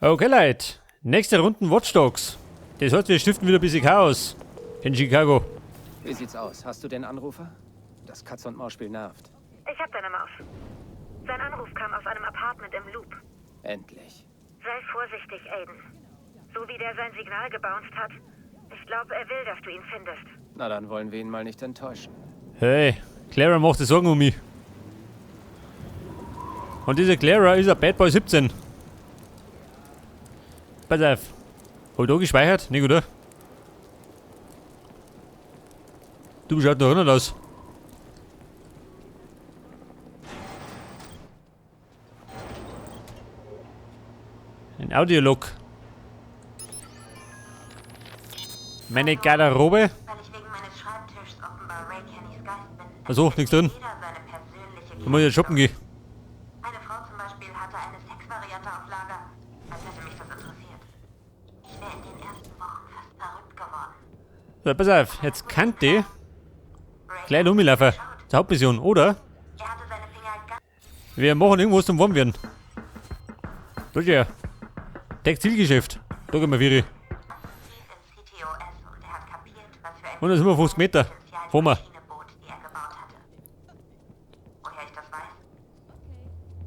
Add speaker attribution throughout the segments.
Speaker 1: Okay, Leute. Nächste Runde Watch Dogs. Das heißt, wir stiften wieder ein bisschen Chaos in Chicago.
Speaker 2: Wie sieht's aus? Hast du den Anrufer? Das Katz-und-Maus-Spiel nervt.
Speaker 3: Ich hab deine Maus. Sein Anruf kam aus einem Apartment im Loop.
Speaker 2: Endlich.
Speaker 3: Sei vorsichtig, Aiden. So wie der sein Signal gebounced hat. Ich glaube, er will, dass du ihn findest.
Speaker 2: Na, dann wollen wir ihn mal nicht enttäuschen.
Speaker 1: Hey, Clara macht sich Sorgen um mich. Und diese Clara ist ein Bad Boy 17. Pass auf. Hab ich da gespeichert? Nicht, oder? Du, schaut noch nicht aus. Ein Audiolog. Meine Garderobe.
Speaker 3: Weil ich wegen meines Schreibtischs offenbar Ray Kennys Geist bin.
Speaker 1: Achso, nichts drin.
Speaker 3: Jeder seine persönliche
Speaker 1: Da muss ich jetzt shoppen gehen.
Speaker 3: Eine Frau zum Beispiel hatte eine Sexvariante auf Lager, als hätte mich das interessiert. Ich wäre in den ersten Wochen fast verrückt geworden.
Speaker 1: So, pass auf, jetzt kann die
Speaker 3: Ray
Speaker 1: gleich rumlaufen. Zur Hauptmission, oder?
Speaker 3: Er hatte seine Finger ganz
Speaker 1: Wir machen irgendwas zum Warm werden. Da ist ja. Textilgeschäft. Da gehen wir wieder.
Speaker 3: tief im CTOS und er hat kapiert, was für ein
Speaker 1: 157 Meter.
Speaker 3: Potenzial die
Speaker 1: Fahren wir.
Speaker 3: Maschine bot, die er gebaut hatte. Woher ich das weiß?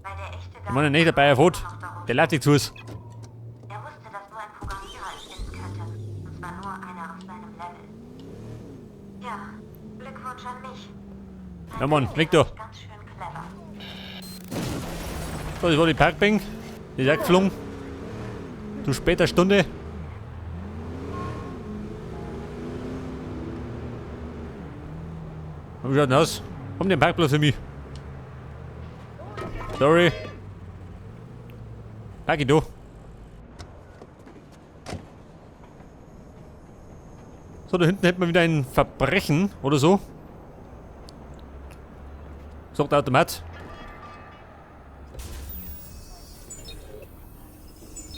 Speaker 3: Weil der echte
Speaker 1: Ich meine, nicht dabei auf Rot.
Speaker 3: noch darum
Speaker 1: Der lädt sich zu uns.
Speaker 3: Er wusste, dass nur ein Programmierer es finden könnte. Und zwar nur einer auf seinem Level. Ja, Glückwunsch an mich.
Speaker 1: Ja, Mann, weg da.
Speaker 3: Ganz schön clever.
Speaker 1: So, das war die Parkbank. Die ist auch geflogen. Zu später Stunde. Wie schaut denn aus? Komm, den Parkplatz für mich. Sorry. Park ich da. So, da hinten hätten wir wieder ein Verbrechen oder so. Sagt der Automat.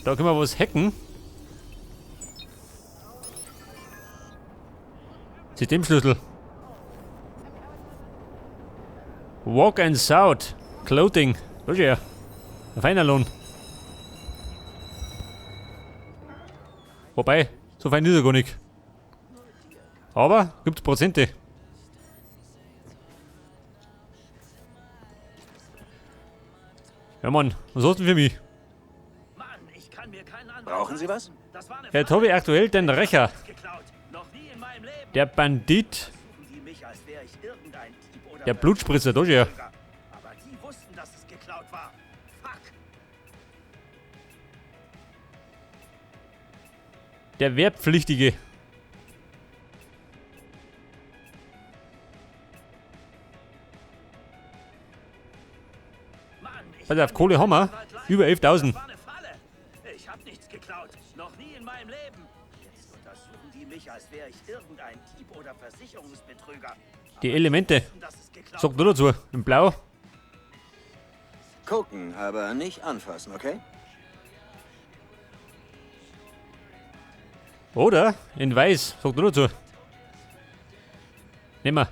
Speaker 1: Da können wir was hacken. Systemschlüssel. Walk and Sound. Clothing. Das ist ja ein feiner Lohn. Wobei, so fein ist er gar nicht. Aber gibt's Prozente. Ja Mann, was hast du denn für mich?
Speaker 4: Mann, ich kann mir keinen Anwalt
Speaker 5: Brauchen Sie was?
Speaker 4: leisten. Das war eine
Speaker 1: Jetzt habe ich aktuell den Rächer.
Speaker 4: geklaut. Noch nie in meinem Leben.
Speaker 1: Der Bandit.
Speaker 4: Suchen die mich, als wäre ich irgendein Dieb oder
Speaker 1: Der Blutspritzer, da ist er.
Speaker 4: Aber die wussten, dass es geklaut war. Fuck.
Speaker 1: Der Wehrpflichtige.
Speaker 4: Mann, ich
Speaker 1: Pass auf,
Speaker 4: kann mir
Speaker 1: Kohle haben wir.
Speaker 4: keinen Anwalt leisten.
Speaker 1: Über 11.000.
Speaker 4: Das war eine Falle. Ich hab nichts geklaut. Noch nie in meinem Leben. Jetzt untersuchen die mich, als wäre ich irgendein Dieb oder Versicherungsbetrüger. Aber
Speaker 1: Die Elemente.
Speaker 4: wussten, dass es geklaut
Speaker 1: Sagt nur dazu. In Blau.
Speaker 5: Gucken, aber nicht anfassen, okay?
Speaker 1: Oder in Weiß. Sagt nur dazu. Nehmen wir.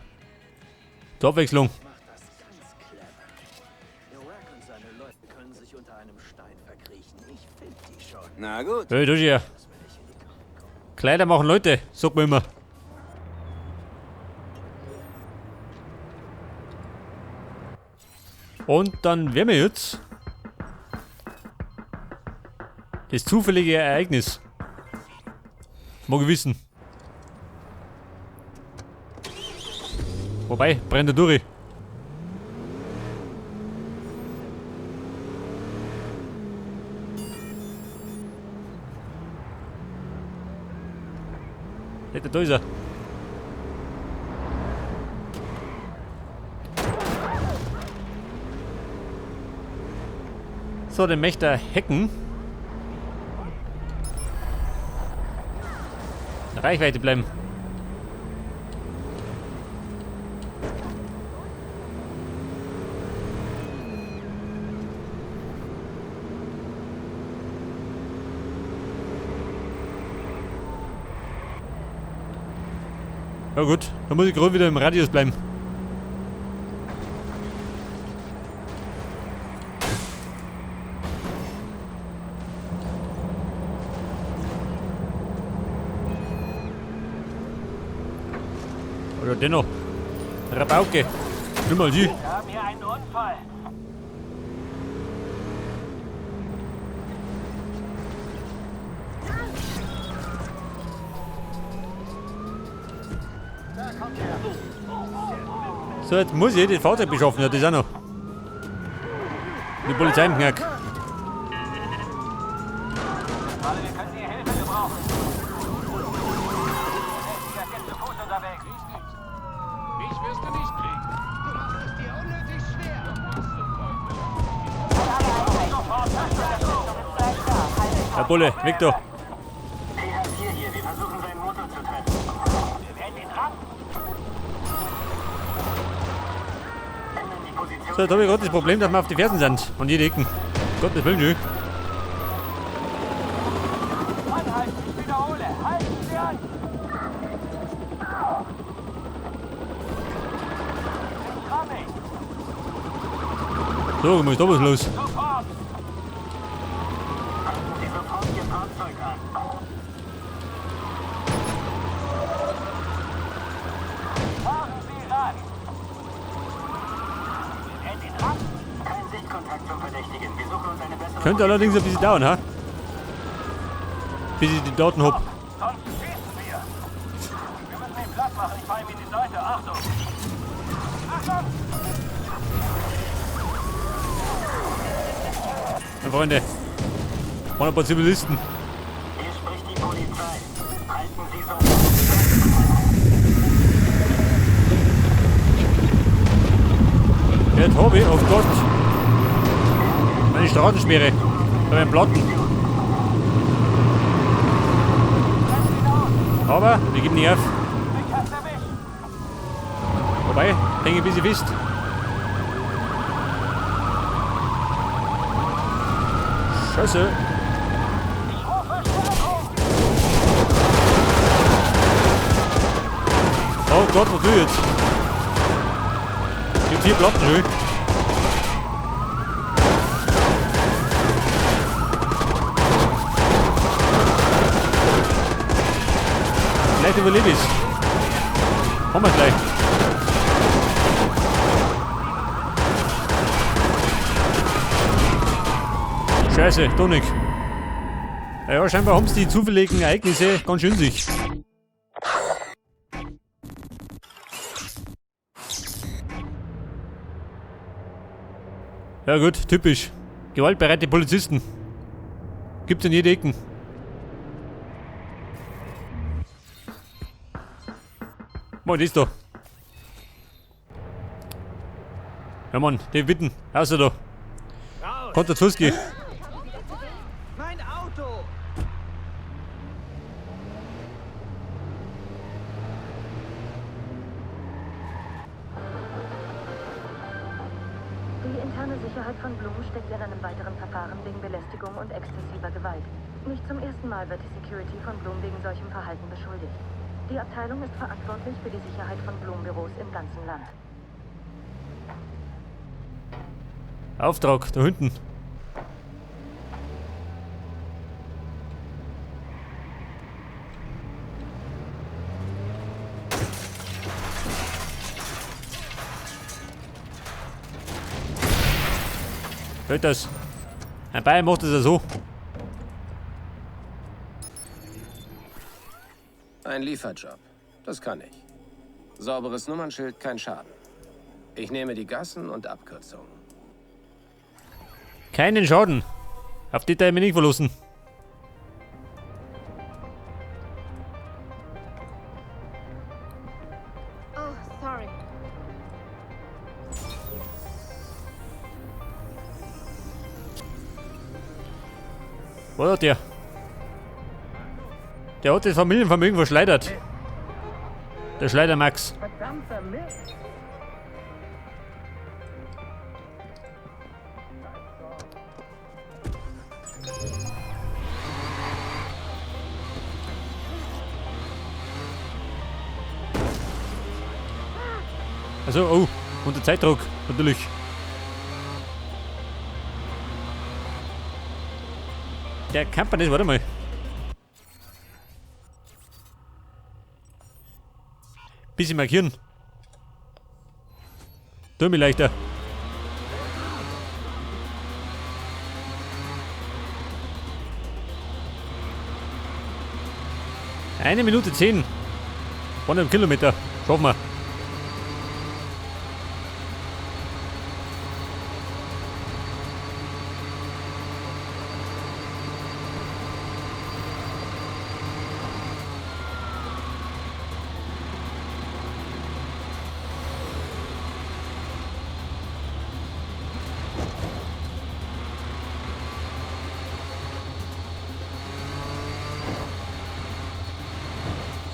Speaker 1: Zur Abwechslung.
Speaker 4: Macht das ganz clever. Iraq und seine Leute können sich unter einem Stein verkriechen. Ich find die schon.
Speaker 5: Na gut.
Speaker 1: Hey, das ist ja.
Speaker 4: Das will ich in die Karten kommen.
Speaker 1: Kleider machen Leute, sagt man immer. Und dann wären wir jetzt das zufällige Ereignis. Mag ich wissen. Wobei, brennt er durch. Da ist er. So, den möchte er hacken. Reichweite bleiben. Ja gut, dann muss ich gerade wieder im Radius bleiben. Ja, dennoch. Rabauke. Nimm mal sie.
Speaker 4: Wir haben hier einen Unfall.
Speaker 1: So, jetzt muss ich das Fahrzeug beschaffen, ja, das auch noch. Die Polizei im Knack.
Speaker 4: Wir können hier Hilfe gebrauchen. Der ist zu Fuß unterwegs.
Speaker 6: Mich wirst du nicht kriegen. Du machst es dir unnötig schwer.
Speaker 1: Herr Bulle, weg da.
Speaker 4: TH4 hier, wir versuchen seinen Motor zu treffen. Wir werden ihn ran.
Speaker 5: Ändern die Position.
Speaker 1: So, jetzt habe ich gerade das Problem, dass wir auf die Fersen sind. An jede Ecken. Gottes Willen, schön.
Speaker 4: Anhalten, ich wiederhole. Halten Sie an. Ich ramme ihn.
Speaker 1: So, ist da was los?
Speaker 4: Sofort.
Speaker 5: Halten Sie sofort Ihr Fahrzeug an.
Speaker 4: Fahren Sie ran. Wir werden ihn ran.
Speaker 5: Kein Sichtkontakt zum Verdächtigen. Wir suchen uns eine bessere
Speaker 1: Könnte allerdings ein bisschen dauern, ha? Bis ich die Daten hab.
Speaker 4: Sonst schießen wir. Wir müssen ihn platt machen. Ich fahre ihm in die Seite. Achtung. Achtung!
Speaker 1: Meine Freunde. Waren ein paar Zivilisten.
Speaker 5: Hier spricht die Polizei. Halten Sie sofort.
Speaker 1: Jetzt hab ich, auf Gott, meine Straßensperre. Bei meinen Platten. Aber wir geben nicht auf.
Speaker 4: Mich hat's erwischt.
Speaker 1: Wobei, hänge ein bisschen fest. Scheiße.
Speaker 4: Ich rufe Stärkung.
Speaker 1: Oh Gott, was will ich jetzt? Ich hab 4 Platten schon. Vielleicht überlebe ich's. Haben wir gleich. Scheiße, Tonic. Ja, scheinbar haben's die zufälligen Ereignisse ganz schön sich. Ja gut, typisch. Gewaltbereite Polizisten. Gibt's in jeder Ecke. Moin, das da. Ja Mann, den Witten. Außer da. Kommt der Zuski.
Speaker 4: Mein Auto.
Speaker 3: Die interne Sicherheit von Bloom steckt in einem weiteren Verfahren wegen Belästigung und exzessiver Gewalt. Nicht zum ersten Mal wird die Security von Bloom wegen solchem Verhalten beschuldigt. Die Abteilung ist verantwortlich für die Sicherheit von Bloom-Büros im ganzen Land.
Speaker 1: Auftrag, da hinten. Hört das? Ein Bayern macht das ja so.
Speaker 2: Ein Lieferjob. Das kann ich. Sauberes Nummernschild, kein Schaden. Ich nehme die Gassen und Abkürzungen.
Speaker 1: Keinen Schaden. Auf die Teil mich nicht verlassen.
Speaker 7: Oh, sorry.
Speaker 1: Was hat der? Der hat das Familienvermögen verschleudert. Der Schleider Max.
Speaker 4: Verdammter Mist.
Speaker 1: Also, oh, unter Zeitdruck, natürlich. Der Camper nicht, warte mal. Bisschen markieren. Tu mir leichter. Eine Minute 10. Von einem Kilometer. Schaffen wir.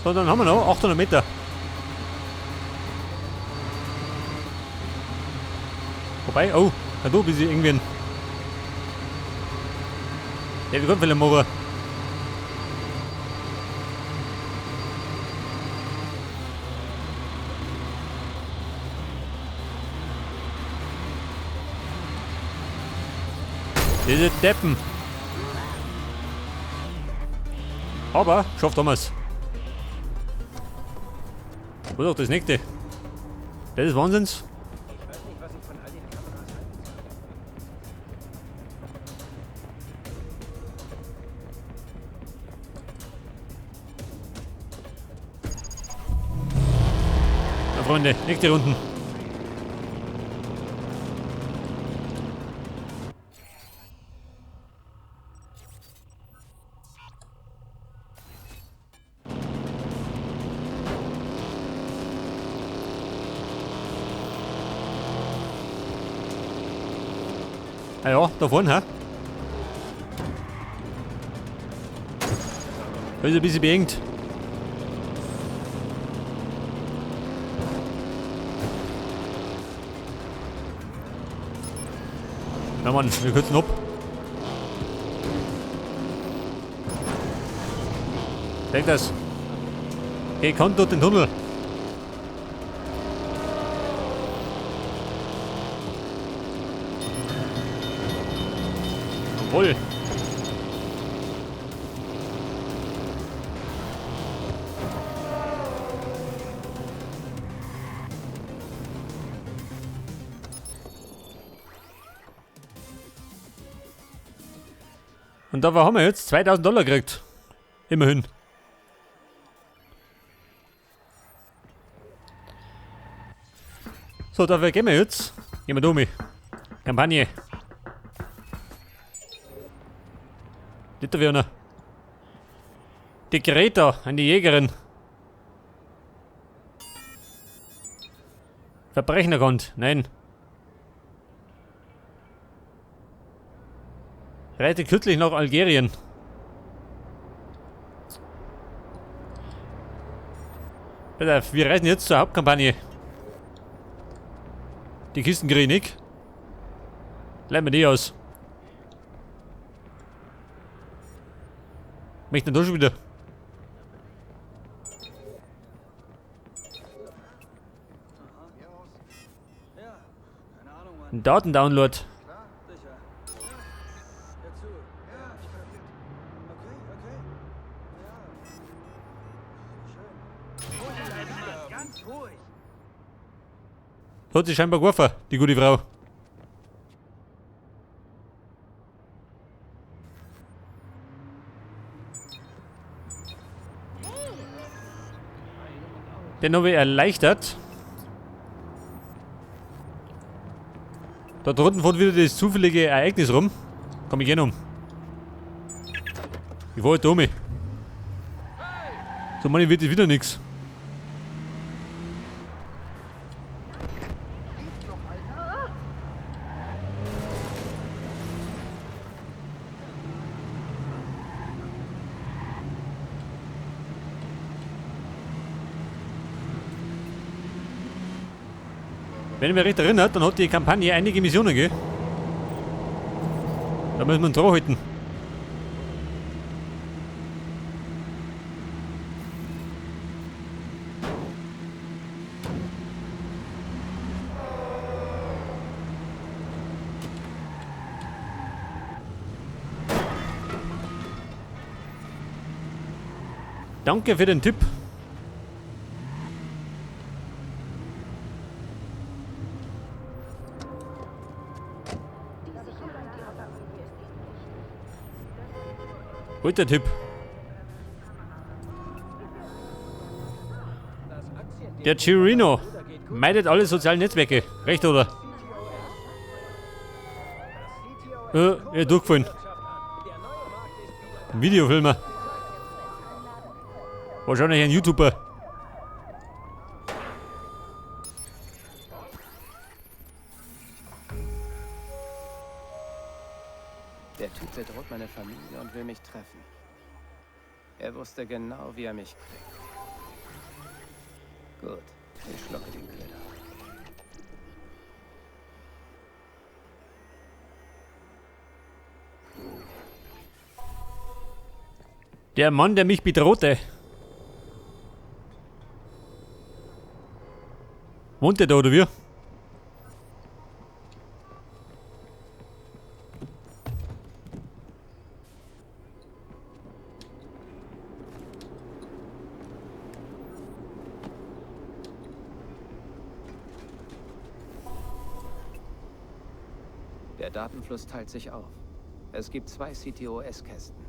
Speaker 1: So, dann haben wir noch 800 Meter. Wobei, oh, da du bist irgendwie ein. Ja, wir können vielleicht machen. Diese Deppen. Aber schafft haben wir's. Wo ist auch das nächste? Das ist Wahnsinns.
Speaker 2: Ich weiß nicht, was ich von all den Kameras halten soll.
Speaker 1: Na Freunde, nächste Runden. Ah ja, da vorne, hä? Da ist ein bisschen beengt. Na Mann, wir kürzen ab. Denk das. Geh, kommt durch den Tunnel. Jawohl. Und da haben wir jetzt $2000 gekriegt. Immerhin. So, dafür gehen wir jetzt. Gehen wir da um. Kampagne. Nicht der Werner. Die Greta, eine Jägerin. Verbrecherkont, nein. Reite kürzlich nach Algerien. Pass auf, wir reisen jetzt zur Hauptkampagne. Die Kisten krieg ich nicht. Leih mir die aus. Möchte da schon wieder. Ein Datendownload. Hat sich scheinbar geworfen, die gute Frau. Den habe ich erleichtert. Da drunten fährt wieder das zufällige Ereignis rum. Komm ich gerne um. Ich fahr halt da um. So, Mann, wird das wieder nix. Wenn ich mich recht erinnere, dann hat die Kampagne einige Missionen, gell? Da müssen wir uns dran halten. Danke für den Tipp. Alter Tipp. Der Chirino meidet alle sozialen Netzwerke. Recht, oder? Er ist durchgefallen. Ein Videofilmer. Wahrscheinlich ein YouTuber.
Speaker 2: Der Typ bedroht meine Familie und will mich treffen. Er wusste genau, wie er mich kriegt. Gut, ich schlucke den Köder.
Speaker 1: Der Mann, der mich bedrohte. Wohnt der da oder wie?
Speaker 2: Der Datenfluss teilt sich auf. Es gibt 2 CTOS-Kästen.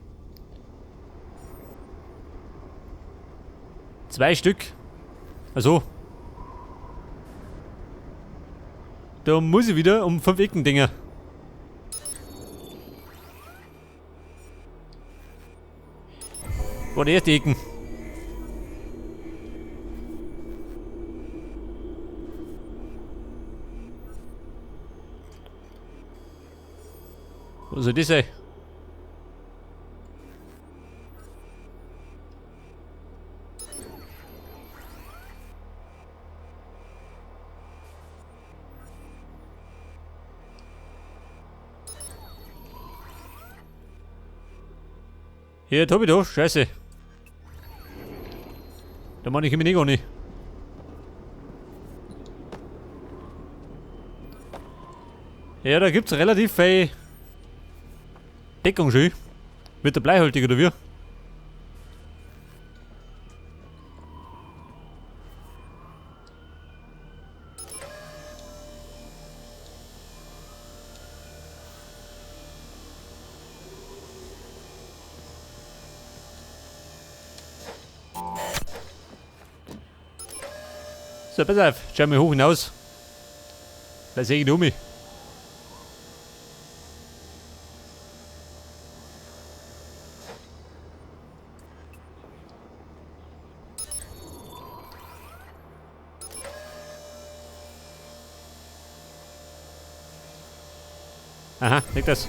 Speaker 1: 2 Stück. Also. Da muss ich wieder um 5 Ecken denken. War die erste Ecken. Was soll das sein? Hier, Tobi, du, scheiße. Da mach ich mich nicht gar nicht. Ja, da gibt's relativ viel Deckung schon. Wird der bleihaltig oder wie? So, pass auf, schau mal hoch hinaus. Da sehe ich die um. Aha, leg das.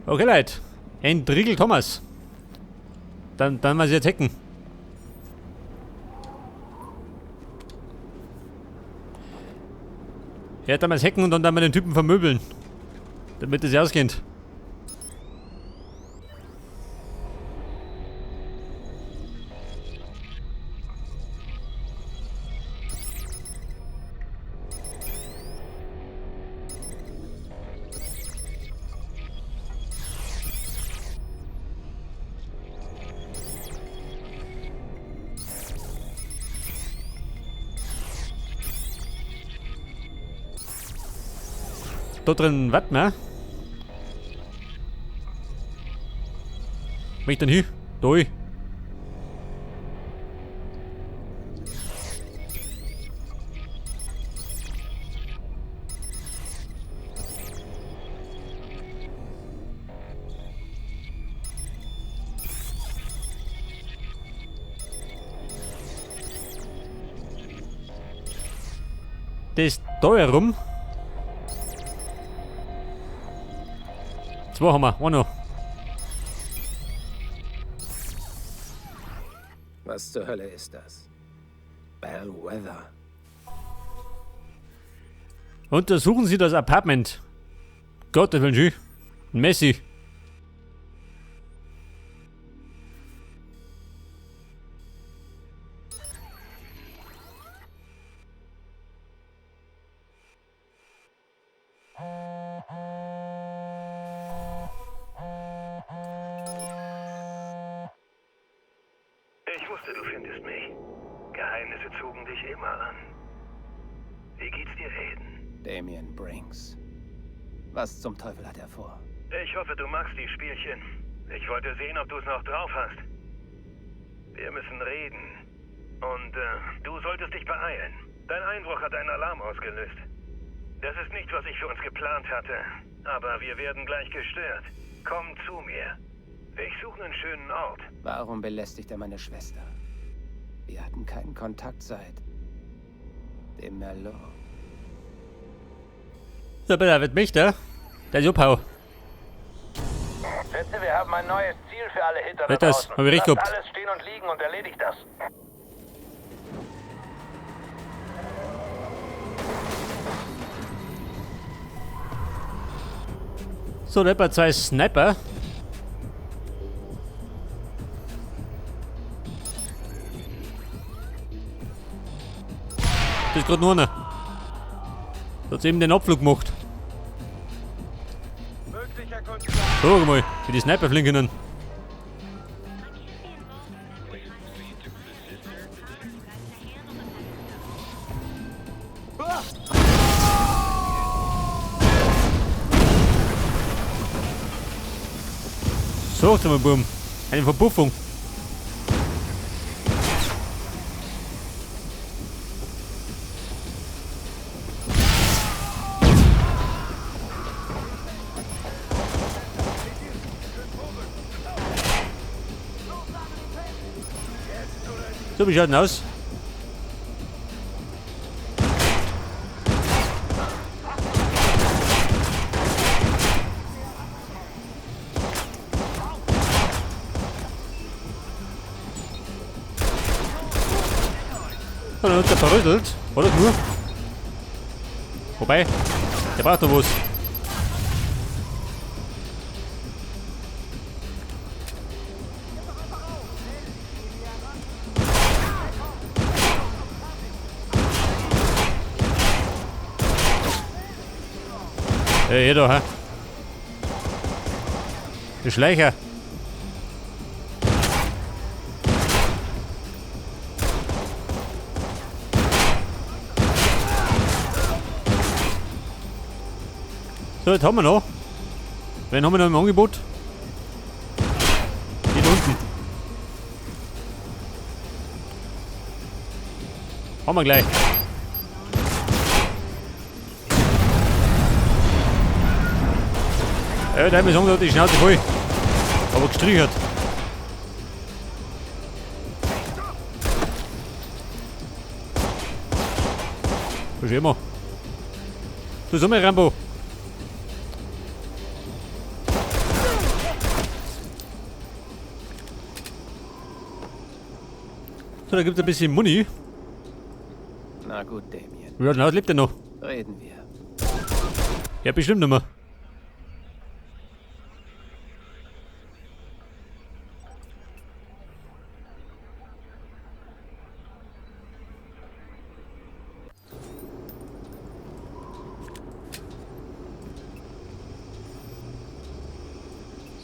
Speaker 1: Okay, Leute. Entriegel Thomas. Dann mal sie jetzt hacken. Ja, dann mal hacken und dann mal den Typen vermöbeln. Damit es ausgeht. Da drin, warte mal. Wo ich denn hin? Da hin. Das ist da herum. 2 haben wir, 1 noch.
Speaker 2: Was zur Hölle ist das? Bellwether.
Speaker 1: Untersuchen Sie das Apartment. Gott, das will ich. Messi.
Speaker 7: Ich wusste, du findest mich. Geheimnisse zogen dich immer an. Wie geht's dir, Aiden?
Speaker 2: Damien Brenks. Was zum Teufel hat er vor?
Speaker 7: Ich hoffe, du magst die Spielchen. Ich wollte sehen, ob du es noch drauf hast. Wir müssen reden. Und du solltest dich beeilen. Dein Einbruch hat einen Alarm ausgelöst. Das ist nicht, was ich für uns geplant hatte. Aber wir werden gleich gestört. Komm zu mir. Ich suche einen schönen Ort.
Speaker 2: Warum belästigt er meine Schwester? Wir hatten keinen Kontakt seit dem Merlot.
Speaker 1: So, bitte, wird mich, der? Der ist abhau.
Speaker 7: Schätze, wir haben ein neues Ziel für alle Hitter
Speaker 1: da das, draußen. Hab ich recht gehabt.
Speaker 7: Alles stehen und liegen und erledigt das.
Speaker 1: So, da hat man zwei Sniper. Das ist gerade nur einer. Da hat eben den Abflug gemacht. So, guck mal, wie die Sniper fliegen können. So, jetzt mal, Buben. Eine Verpuffung. So, wie schaut denn aus? Dann wird der verrüttelt, oder nur? Wobei, der braucht doch was. Hey, hier da, hä? Die Schleicher. So, jetzt haben wir noch. Wen haben wir noch im Angebot? Hier unten. Haben wir gleich. Ja, der hat mir gesagt, die Schnauze voll. Aber gestrichert. Verstehen wir. Du, sag mal, Rambo. So, da gibt's ein bisschen Muni.
Speaker 2: Na gut, Damien.
Speaker 1: Ja, na, lebt er noch?
Speaker 2: Reden wir.
Speaker 1: Ja, bestimmt nicht mehr.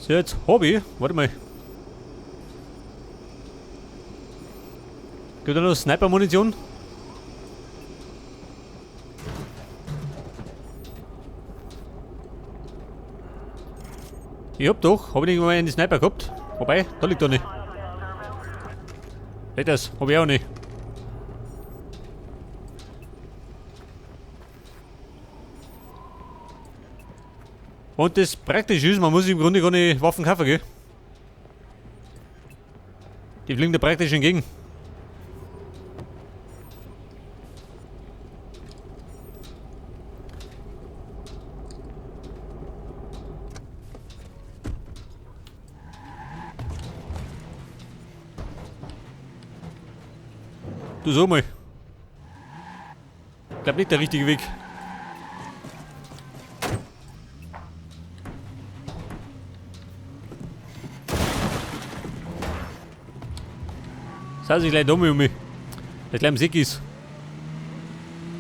Speaker 1: So, jetzt Hobby. Warte mal. Gibt da noch Sniper-Munition? Ich hab doch, hab ich nicht mal einen Sniper gehabt. Wobei, da liegt doch nicht. Das hab ich auch nicht. Und das praktisch ist, man muss im Grunde gar nicht Waffen kaufen, gell? Die fliegen da praktisch entgegen. Du so mal. Ich glaub nicht der richtige Weg. Das heißt, ich gleich dumm um mich. Der gleich im Sick ist.